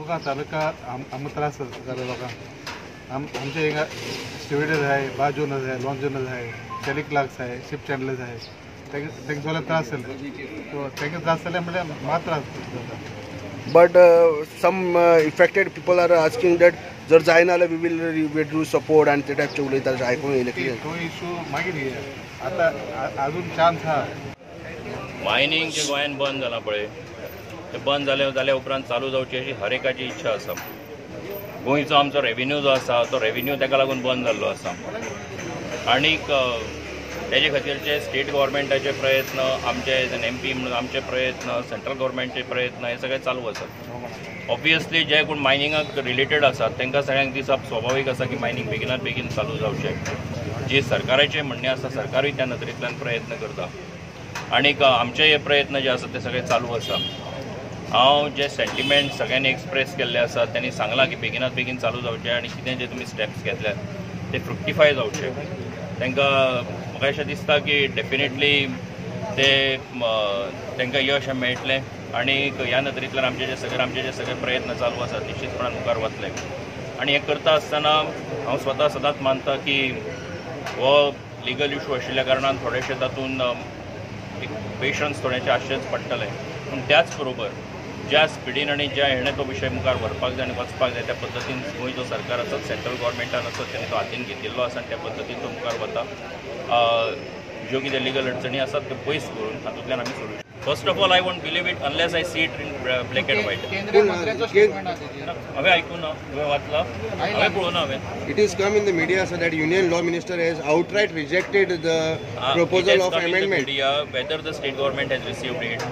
मुरगांव तालुका आमकां त्रास जाले लोकांक. आमचे हिंगा स्टिवेडर्स आहाय, बार्ज ओनर्स आहाय, लॉन्च ओनर्स आहाय, टॅली क्लार्क्स आहाय, शिप चॅन्डलर्स आहाय, तांकां सगळें त्रास जाले. सो तांकां त्रास जाले म्हणल्यार म्हाका त्रास जाता. But some affected people are asking that जर जायना जाल्यार we will withdraw support आनी ते टायपचे उलयता अशें आयकूंक येयलें. कितें तो इशू मागीर आतां अजून चान्स आहा. मायनींग जे गोंयान बंद जालां पळय, ते बंद जाल्या उपरांत चालू जावची अशी हर एकाची इच्छा आसा. गोंयचो आमचो रेवेन्यू जो आसा तो रेवेन्यू ताका लागून बंद जाल्लो आसा. आनीक तेजे खातीरचे स्टेट गव्हर्मेंटाचे प्रयत्न, आमचे एज एन एम पी म्हणून आमचे प्रयत्न, सेंट्रल गव्हर्मेंटचे प्रयत्न हे सगळे चालू आसात. ऑब्वियसली जे कोण मायनिंगाक रिलेटेड आसात तांकां सगळ्यांक दिसप स्वाभावीक आसा की मायनींग बेगिनात बेगीन चालू जावचें. जे सरकाराचें म्हणणें आसा, सरकारूय त्या नदरेंतल्यान प्रयत्न करता आनीक आमचे हे प्रयत्न जे आसात ते सगळे चालू आसा. हांव जे सेंटिमेंट सगळ्यांनी एक्सप्रेस केल्ले आसा त्यांनी सांगलां की बेगिनात बेगीन चालू जावचें आनी कितें जे तुमी स्टेप्स घेतल्यात ते फ्रुक्टिफाय जावचे. तांकां म्हाका अशें दिसता की डेफिनेटली ते तांकां यश मेळटलें आनी ह्या नदरेंतल्यान आमचे जे सगळे प्रयत्न चालू आसात निश्चितपणान मुखार वतले. आनी हें करता आसतना हांव स्वता सदांच मानता की हो लिगल इशू आशिल्ल्या कारणान थोडेशें तातूंत एक पेशन्स थोडेशें आसचेंच पडटलें. पूण त्याच बरोबर ज्या स्पिडीन आनी ज्या हेणें तो विशय मुखार व्हरपाक जाय आनी वचपाक जाय त्या पद्दतीन गोंयचो सरकार आसत, सेंट्रल गव्हर्मेंटान आसत, तेणी तो हातीन घेतिल्लो आसा आनी त्या पद्दतीन तो मुखार वता. ज्यो कितें लिगल अडचणी आसात त्यो पयस करून तातूंतल्यान आमी solution. First of all I won't believe it unless I see it in black and white. हांवें आयकूं ना, तुवें वाचलां, हांवें पळोवना. हांवें It is come in the media so that Union Law Minister has outright rejected the proposal of amendment. Media, whether the state government has received it.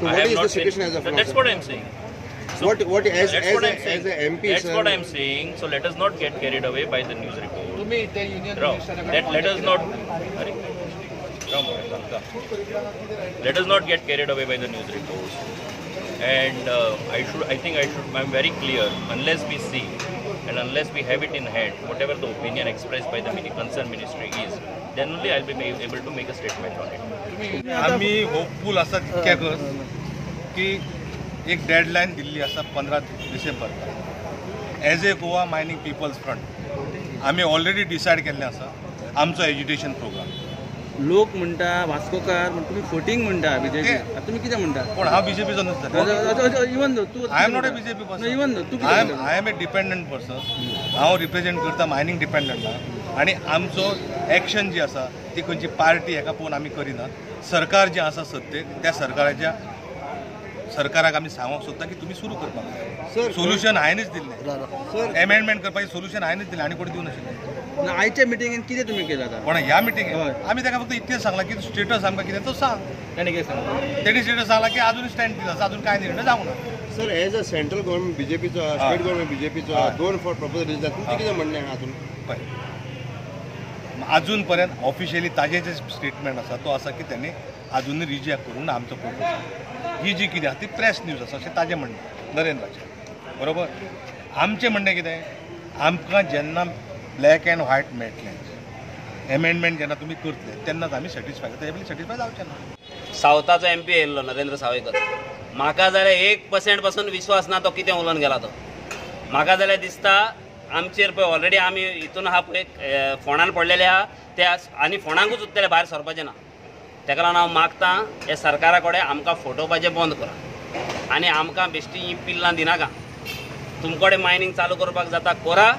So what is the situation as of now? That's what I am saying. So what as a MP, that's sir, what I am saying. So let us not get carried away by the news report. Let us not let us not get carried away by the news reports. And I'm very clear, unless we see and unless we have it in hand, whatever the opinion expressed by the concerned ministry is, then only I'll be able to make a statement on it. आमी होपफूल आसा तितक्याकच की एक deadline दिल्ली आसा 15 डिसेंबर. As a Goa mining people's front आमी already decide केल्लें आसा आमचो education programme. लोक म्हणटा वास्कोकार म्हण तुमी फटींग म्हणटा बीजेपी, तुमी कितें म्हणटा? पूण हांव बीजेपीचो न्हय. इवन दो तूं I am not a BJP person, even though तूं I am a dependent person. हांव रिप्रेजेंट करता मायनींग डिपेंडंटाक आनी आमचो एक्शन जी आसा ती खंयची पार्टी हेका पळोवन आमी करिना. सरकार जें आसा सत्तेर त्या सरकाराच्या सरकाराक आमी सांगूंक सोदता की तुमी सुरू करपाक जाय. सोल्युशन हांवेंच दिल्लें, एमेंडमेंट करपाचें सोल्युशन हांवेंच दिलें आनी कोणी दिवं नाशिल्लें. आयच्या मिटिंगेन कितें तुमी केलां? पण ह्या मिटिंगेन आमी ताका फक्त इतलें सांगलां की स्टेटस आमकां कितें तो सांग. ताणें कितें सांगलां? तेणी स्टेटस सांगलां की आजून स्टँड दिला आसा, अजून कांय निर्णय जावंक ना. Sir, as a central government बीजेपीचो, state government बीजेपीचो, दोन फावट प्रपोजल दिला, तुमचें कितें म्हणणें आहा हातूंत? पळय, अजून पर्यंत ऑफिशियली ताजें जें स्टेटमेंट आसा तो आसा की त्यांनी अजूनय रिजेक्ट करूंक ना आमचो प्रपोजल. ही जी कितें आसा ती प्रेस न्यूज आसा अशें ताजें म्हणणें नरेंद्राचें, बरोबर. आमचें म्हणणें कितें, आमकां जेन्ना ब्लॅक एंड व्हायट मेळटलें, एमेंडमेंट जेन्ना तुमी करतले तेन्नाच आमी सॅटिस्फाय, तेजे पयलीं सॅटिस्फाय जावचें ना. सावथाचो एम पी येयल्लो नरेंद्र सावयकर, म्हाका जाल्यार 1% पासून विश्वास ना तो कितें उलोवन गेला तो. म्हाका जाल्यार दिसता आमचेर पळय ऑलरेडी आमी हितून आहा पळय फोंडान पडलेले आहा ते आनी फोंडांकूच उरतले, भायर सरपाचें ना. तेका लागून हांव मागता हे सरकारा कडेन आमकां फटोवपाचें बंद करा आनी आमकां बेश्टी ही पिल्लां दिनाका. तुमकडे मायनींग चालू करपाक जाता करा,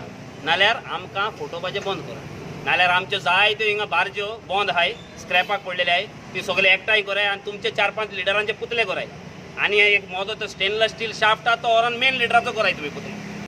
नाल्यार आमकां फटोवपाचें बंद करा. नाल्यार आमच्यो जायत्यो हिंगा बार्ज्यो बंद आहाय, स्क्रॅपाक पडलेले आहाय, ती सगळे एकठांय कराय आनी तुमचे 4-5 लिडरांचे पुतले कराय आनी एक मोदो तो स्टेनलेस स्टील शाफ्ट आहा तो व्हरोन मेन लिडराचो कराय तुमी पुतलो.